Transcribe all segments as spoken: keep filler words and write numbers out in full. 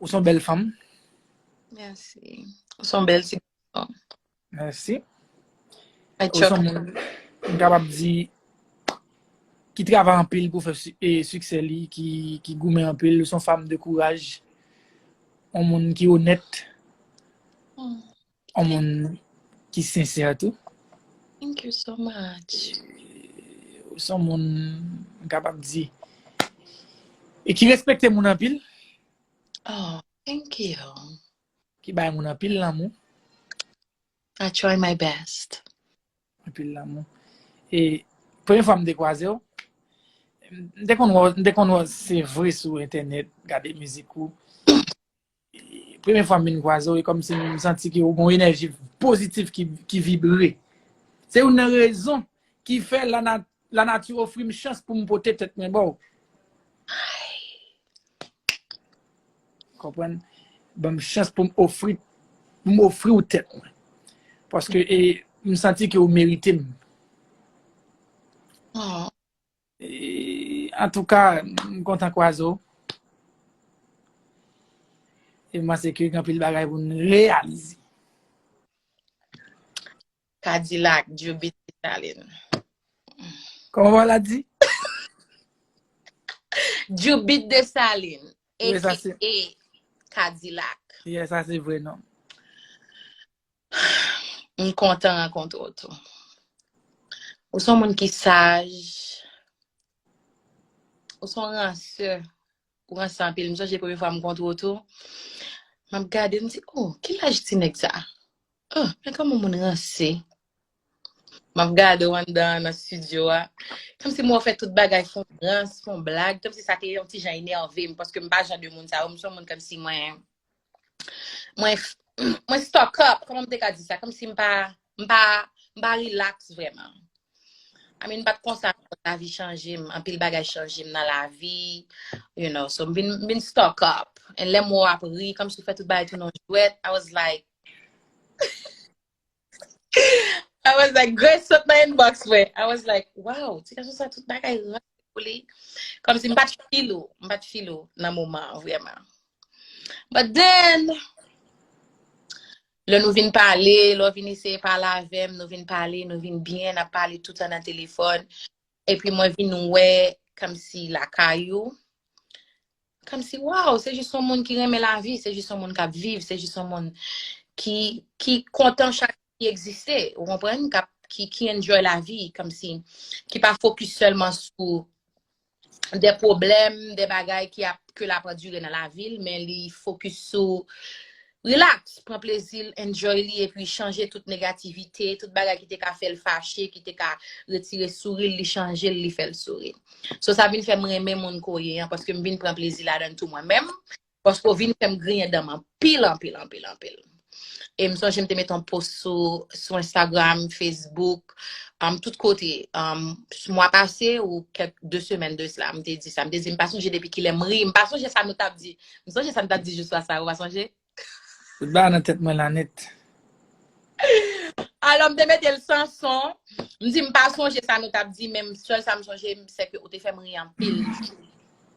Ou se yon bèl fanm. Mèsi. Ou se yon bèl ti gason. Mèsi. I Ou se chuck. Yon moun, m kapab di, ki travay anpil pou fè si- e siksè li, ki, ki goumen anpil. Ou se yon fanm de kouraj. Yon moun ki onèt. Mm. Yon moun ki sensè tou. Thank you so much. Ou se yon moun, m kapab di, e ki respekte moun anpil, Oh, thank you. Ki bay moun anpil lanmou, I try my best. Anpil lanmou. E premye fwa m te kwaze w, m te konn wè, m te konn wè se vre sou entènèt, gade mizik ou. E premye fwa m vin kwaze w, e kòmsi m santi ke w gen yon enèji pozitif ki, ki vibre. Se youn nan rezon ki fè la, na, la nature ofri m chans pou m pote tèt mwen ba w. Konprann? Ban m chans pou m ofri, pou m ofri w tèt mwen. Paske e, m santi ke w merite m. Oh, E, antouka, m kontan kwaze w. E m panse ke gen anpil bagay pou n reyalize. Cadillac, Jubit Dessalines. Kòman w la di? Jubit Dessalines, Wi, sa se- A K A Cadillac. Yeah, sa se vre non. M kontan rankontre w tou. Ou se yon moun ki saj. Ou se yon ransè. Ou ransè anpil. M sonje premye fwa m kontre w tou. M ap gade, m di, oh, ki laj ti nèg sa? Oh, men kòman moun ransè. M ap gade w anndan nan estidyo a. Kòmsi m wè w fè tout bagay, fè yon rans, fè yon blag. Kòmsi sa te yon ti jan enève m, paske m pa jan de moun sa yo. M se yon moun kòmsi mwen, mwen, mwen stuck up, kòman m te ka di sa? Kòmsi m pa, m pa, m pa relax vrèman. I mean, m pa t konsa, lavi chanje m, anpil bagay chanje m nan lavi, you know, so m vin, m vin stuck up. And lè m wè w ap ri, kòmsi w fè tout bagay tounen yon jwèt, I was like, I was like, Grace sot nan inbox mwen. I was like, wow, ti gason sa tout bagay ranse pou li. Kòmsi m pa t feel ou, m pa t feel ou nan moman an, vrèman. But then, lè nou vin pale, lè w vin eseye pale avè m, nou vin pale, nou vin byen, n ap pale toutan nan telefòn. Epi mwen vin wè kòmsi lakay ou. Kòmsi, wow, se jis yon moun ki renmen lavi, se jis yon moun k ap viv, se jis yon moun ki, ki kontan chak ki egziste, ou konprann, k ap, ki, ki enjoy lavi, kòmsi, ki pa fokis sèlman sou de pwoblèm, de bagay ki ap, ke l ap andire nan lavi l, men li fokis sou relax, pran plezi l, enjoy li, epi chanje tout negativite, tout bagay ki te ka fè l fache, ki te ka retire souri l, li chanje l, li fè l souri. So, sa vin fè m renmen moun ke w ye an, paske m vin pran plezi ladan l tou mwen menm, paske w vin fè m griyen dan m anpil, anpil, anpil, anpil. E m sonje m te mete yon post sou, sou Instagram, Facebook, um, tout kote, um, mwa pase ou kèk de semèn de sila, m te di sa. M te di, m pa sonje depi kilè m ri, m pa sonje sa nou t ap di. M sonje sa nou t ap di jou swa sa, ou pa sonje? Tout bagay nan tèt mwen la nèt. Alò, m te mete l san son. M di, m pa sonje sa nou t ap di, men sèl sa m sonje, se ke ou te fè m ri anpil.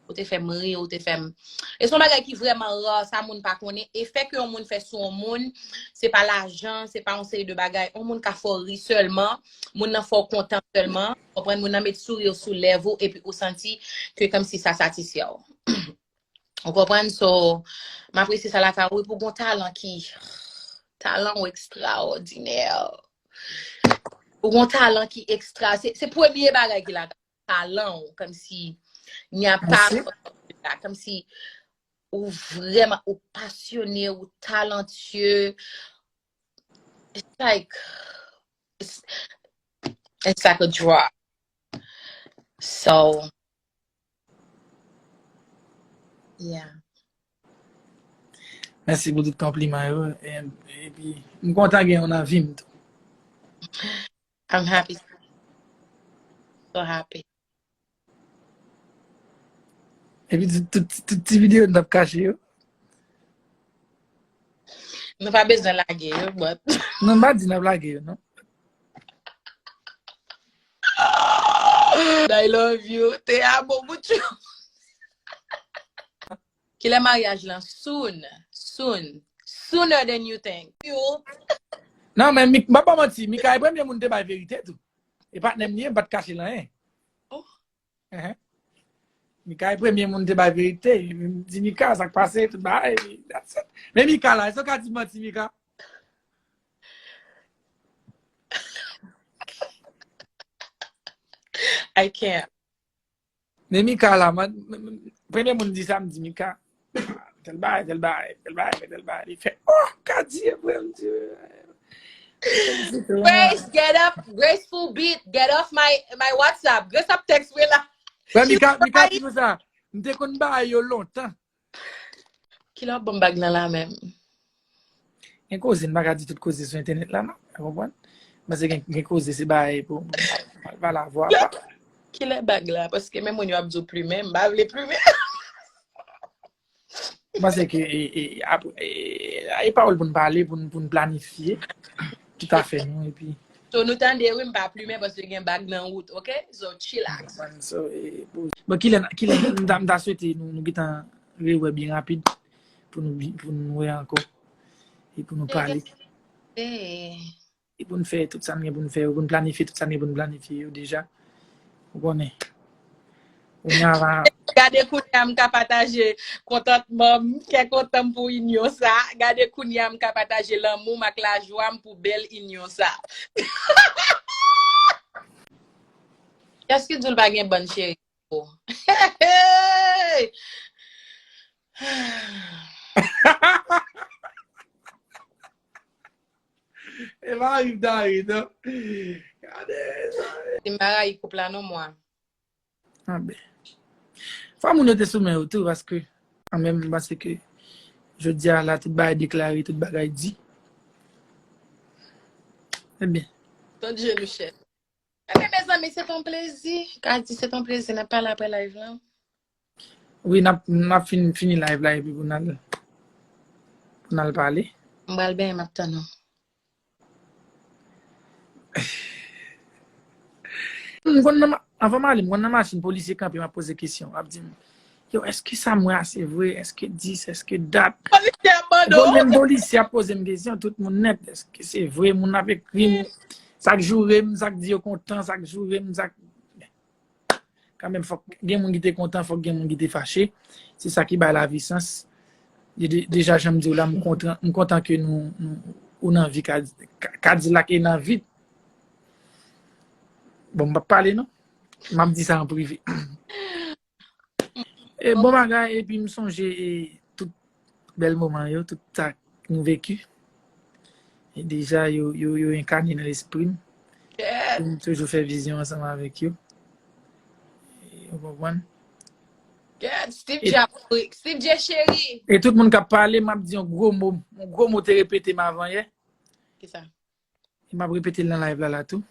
Ou te fè m ri, ou te fè m. E se yon bagay ki vrèman ra, sa moun pa konnen. Efè ke yon moun fè sou yon moun, se pa lajan, se pa yon seri de bagay. Yon moun ka fè w ri sèlman, moun nan fè w kontan sèlman. Konprann, moun nan met souri sou lèv ou, epi ou santi ke kòmsi sa satisfè w. Ou konprann? So, m apresye sa lakay ou, epi ou gon talan ki, talan ou ekstraòdinè. Ou gon talan ki ekstra, se, se premye bagay ki lakay, talan ou, kòmsi, il n'y a pas, Mèsi. Kòmsi, ou vrèman, ou pasyone, ou talantye. It's like, it's, it's like a draw. So, yeah. Mèsi pou tout konpliman yo. E, epi, m kontan gen yon nan vi m tou. I'm happy. So happy. Epi, tout, tout, tout ti videyo n t ap kache yo. Nou pa bezwen lage yo, but Non, m pa di n ap lage yo, non. I love you. Te amo mucho. Kilè maryaj lan? Soon. Soon. Sooner than you think. You. Non, men Mik-, m pa ba manti, Mika e premye moun te bay verite tou. E patnè m li ye, m pa t kache l anyen. Oh. Ehe. Mika e premye moun te bay verite. M di Mika, sa k pase, tout bagay, epi that's it. Men Mika la, èske w ka di manti, Mika? I can't. Men Mika la, man, m- m- premye moun di sa, m di Mika, tèl bagay, tèl bagay, tèl bagay, tèl bagay. Li fè, oh, ka di, vre, m di, Grace, get up, graceful beat, get off my, my WhatsApp. Grace ap text mwen la. Wè, Mika, Mika di nou sa. M te konn bay yo lontan. Kilè w ap ban m bag lan la menm? Gen koze, m pa ka di tout koze sou entènèt la, non. Ou konprann? Paske gen, gen koze, se bagay pou, pou, pou pale avè w apa. Kilè bag la? Paske men moun yo ap di w plimen, m pa vle plimen. M panse ke e, e, apre, e, e pawòl pou n pale, pou n, pou n planifye tout afè nou, epi. So, nou tande, wi, m pa plimen paske gen bag nan wout, oke? So, chillax. So, e, pou, bon, kilè, kilè, m ta, m ta swete nou, nou gentan rewè byen rapid pou nou, pou nou wè ankò e pou nou pale. E pou n fè tout sa n gen pou n fè yo, pou n planifye tout sa n gen pou n planifye yo deja. Ou konnen. Kounye a la. Gade kounye a m ka pataje kontantman m, kè kontan m pou inyon sa. Gade kounye a m ka pataje lanmou m ak lajwa m pou bèl inyon sa. Kiyès ki di w l pa gen bann cheri? E pa rive David, non. Gade sa. Si m pa rayi koup la non mwa. Anben. Fò moun yo te sou men yo tou, paske an menm m panse ke jodi a la, tout bagay deklare, tout bagay di. Ebyen. Ton dye Michel. Ebyen, mezanmi, se ton plezi. Ka di se ton plezi, n ap pale apre live lan. Wi, n ap, n ap fin, fini live la epi pou n al, pou n al pale. M pral benyen, m ap tann ou. M konn nan ma-, anvan m ale, m konn nan machin, polisye kanpe, m ap poze kesyon. L ap di m, yo, èske sa m wè a se vre? Èske dis? Èske dat? Polisye ap mande w. Polisye ap poze m kesyon, tout moun nèt. Èske se vre? Moun ap ekri m, sa k joure m, sa k di yo kontan, sa k joure m, sa k Kanmenm, fòk gen moun ki te kontan, fòk gen moun ki te fache. Se sa ki bay lavi sans. Deja, jan m di w la, m kontan, m kontan ke nou, nou, ou nan vi, Kadilak e nan vi. Bon, m p ap pale non. M ap di sa an prive. E bon bagay, epi m sonje e tout bèl moman yo, tout sa nou veki. E deja, yo, yo, yo enkane nan lespri m. M toujou fè vizyon ansanm avèk yo. Ou konprann? Steve J ap ri. Steve J cheri. E tout moun k ap pale, m ap di yon gwo mo. Yon gwo mo te repete m avan yè. Kisa? E m ap repete l nan live la la tou.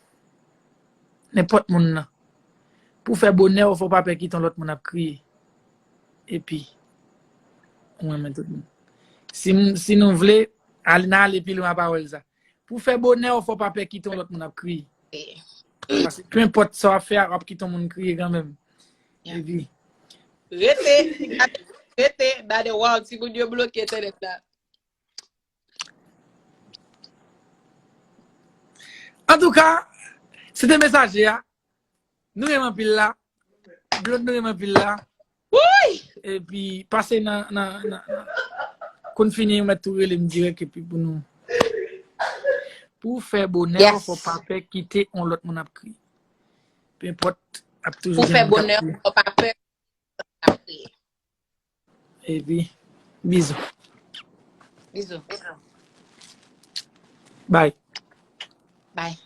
Nenpòt moun nan. Pou fè bonè w, fò w pa pè kite yon lòt moun ap kriye. Epi, ou renmen tout moun. Si, si nou vle, al, n ale pi lwen a pawòl sa. Pou fè bonè w, fò w pa pè kite yon lòt moun ap kriye. Paske, penenpòt sa w ap fè a, w ap kite yon moun kriye kanmenm. Epi. Rete, rete, gade, waw, timoun yo bloke entènèt la. Antouka, se te mesaje a. Nou renmen anpil la. Blonde nou renmen anpil la. Epi pase nan, nan, nan, nan. Konn fini, ou mèt tou rele m dirèk epi pou nou. Pou w fè bonè w, fò w pa pè kite yon lòt moun ap kriye. Penenpòt, ap toujou gen moun k ap kriye. Pou w fè bonè w, fò w pa pè. Epi, bizou. Bizou. Bye. Bye.